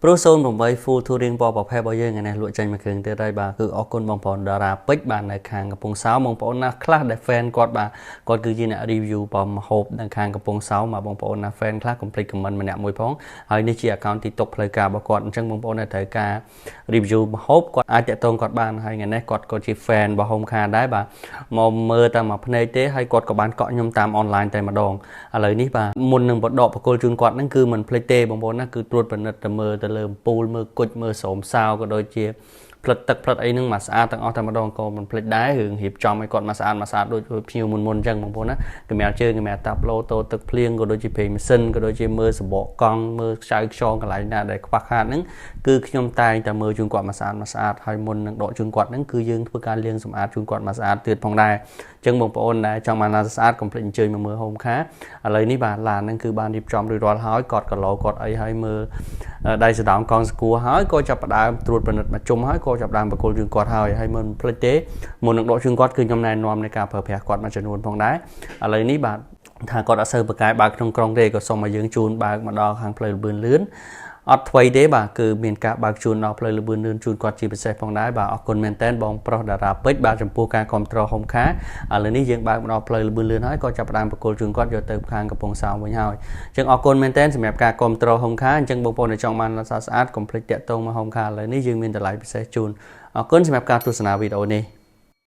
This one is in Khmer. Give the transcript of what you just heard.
ព្រោះ08 Full Touring ពណ៌ប្រផេះរបស់យើងថ្ងៃនេះលក់ចេញមួយគ្រឿងទៀតហើយបាទគឺអរគុណបងប្អូនតារាពេជ្របាទនៅខាងកំពង់សោមបងប្អូនណាខ្លះដែល fan គាត់បាទគាត់គឺជាអ្នក review បំហូបនៅខាងកំពង់សោមបាទបងប្អូនណា fan ខ្លះកុំភ្លេច comment ម្នាក់មួយផងហើយនេះជា account TikTok ផ្លូវការរបស់គាត់អញ្ចឹងបងប្អូនដែលត្រូវការ review ម្ហូបគាត់អាចតាក់ទងគាត់បានហើយថ្ងៃនេះគាត់ក៏ជា fan របស់ Home Car ដែរបាទមកមើលតាមមួយភ្នែកទេហើយគាត់ក៏បានកក់ខ្ញុំតាម online តែម្ដងឥឡូវនេះបាទមុននឹងបដកបកគលជូនគាត់ហ្នឹងគឺមិនភ្លេចទេបងប្អូនណាគឺត្រួតពិនិត្យទៅមើលទៅលើអំពូលមើលគុជមើលស្រោមសោក៏ដូចជាផ្លិតទឹកផ្លិតអីហ្នឹងមកស្អាតទាំងអស់តែម្ដងក៏មិនភ្លេចដែររឿងរៀបចំឲ្យគាត់មកស្អាតមកស្អាតដូចភ្ញៀវមុនមុនអញ្ចឹងបងប្អូនណាកម្រាលជើងកម្រាលតាប់ឡូតូទឹកភ្លៀងក៏ដូចជាប្រេងម៉ាស៊ីនក៏ដូចជាមើលសបកកង់មើលខ្ចៅខ្យងកន្លែងណាដែលខ្វះខាតហ្នឹងគឺខ្ញុំតែងតែមើលជូនគាត់មកស្អាតមកស្អាតហើយមុននឹងដកជូនគាត់ហ្នឹងគឺយើងធ្វើការលាងសម្អាតជូនគាត់មកស្អាតទៀតផងដែរអញ្ចឹងបងប្អូនដែលចង់បានឡានស្អាតកុំភ្លេចអញ្ជើញមកមើល Home Car ឥឡូវនេះបាទឡានហ្នឹងគឺបានរៀបចំរួចរាល់ហើយគាត់គីឡូគាត់អីហើយមើលដៃសដោងកង់ស្គួរហើយក៏ចាប់ផ្ដើមត្រួតពិនិត្យមកជុំហើយក៏ចាប់ផ្ដើមបកគលជូនគាត់ហើយហើយមិនភ្លេចទេមុននឹងដកជូនគាត់គឺខ្ញុំណែនាំនៃការប្រើប្រាស់គាត់មួយចំនួនផងដែរឥឡូវនេះបាទថាគាត់អត់សូវប្រកែបើកក្នុងក្រុងទេក៏សូមឲ្យយើងជូនបើកមកដល់ខាងផ្លូវលបឿនលឿនអត់ថ្មីទេបាទគឺមានការបើកជូនដល់ផ្លូវលបឿនលឿនជូនគាត់ជាពិសេសផងដែរបាទអរគុណមែនតើបងប្រុសតារាពេជ្របាទចំពោះការគ្រប់គ្រង Home Car ឥឡូវនេះយើងបើកមកដល់ផ្លូវលបឿនលឿនហើយក៏ចាប់ផ្ដើមប្រគល់ជូនគាត់យកទៅខាងកំពង់សោមវិញហើយអញ្ចឹងអរគុណមែនតើសម្រាប់ការគ្រប់គ្រង Home Car អញ្ចឹងបងប្អូនដែលចង់បានឡានស្អាតកុំភ្លេចតាក់ទងមក Home Car ឥឡូវនេះយើងមានតម្លៃពិសេសជូនអរគុណសម្រាប់ការទស្សនាវីដេអូនេះ។